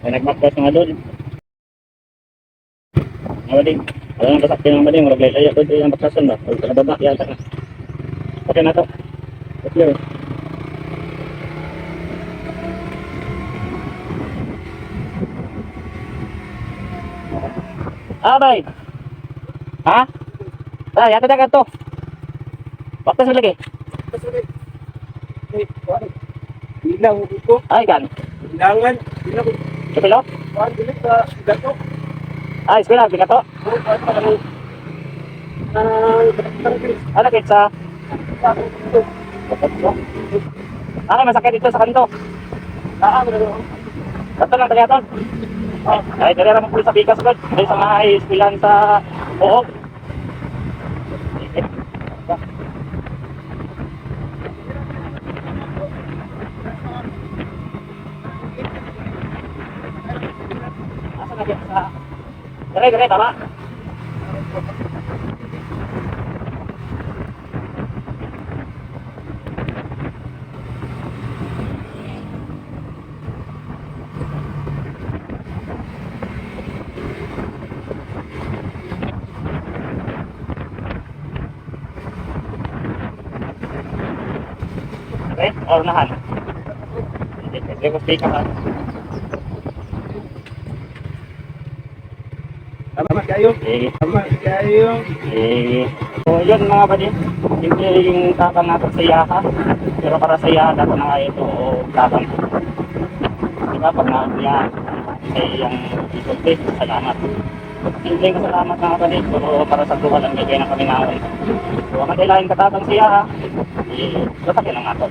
May nagmakwas nga doon. Mga bading. Alam ang kasakit ng bading. Murag laya ko yung baksason ba? O kalababa yata na. Okay na to. Clear. Ah, bay. Ha? Ah, yata dagat to. Baktas mo lagi. Bilang ko, Ay, kan. bilangan, bilang ko, Kapilo? kuan dili sa gato. Ay, eskwela, bigato. Oh, kuan pa lang. Ah, barangay Ano, kitsa? sa ako dito. Ano, masakit dito sa kanto. Ah, ano? Kato lang, tagaton. Ay, ay, dali ra mo pulis sa bigas, God. Dali sa mga eskwelahan sa Buog. Asa na dyan sa... Dere, dere, tama. Dere, or nahan. Sige, ko speaker ha. Tama kayo. Sige. Tama kayo. Eh, so yun mga buddy, simple yung tapang natin sa Yaha. Pero para sa Yaha, dapat na nga ito o tapang. Diba, pag niya sa iyang isulti, salamat. Simple yung salamat mga buddy, pero para sa duwa lang bigay ng kami naon. So, ang kailangan katapang sa Yaha, eh, latakin ang ato.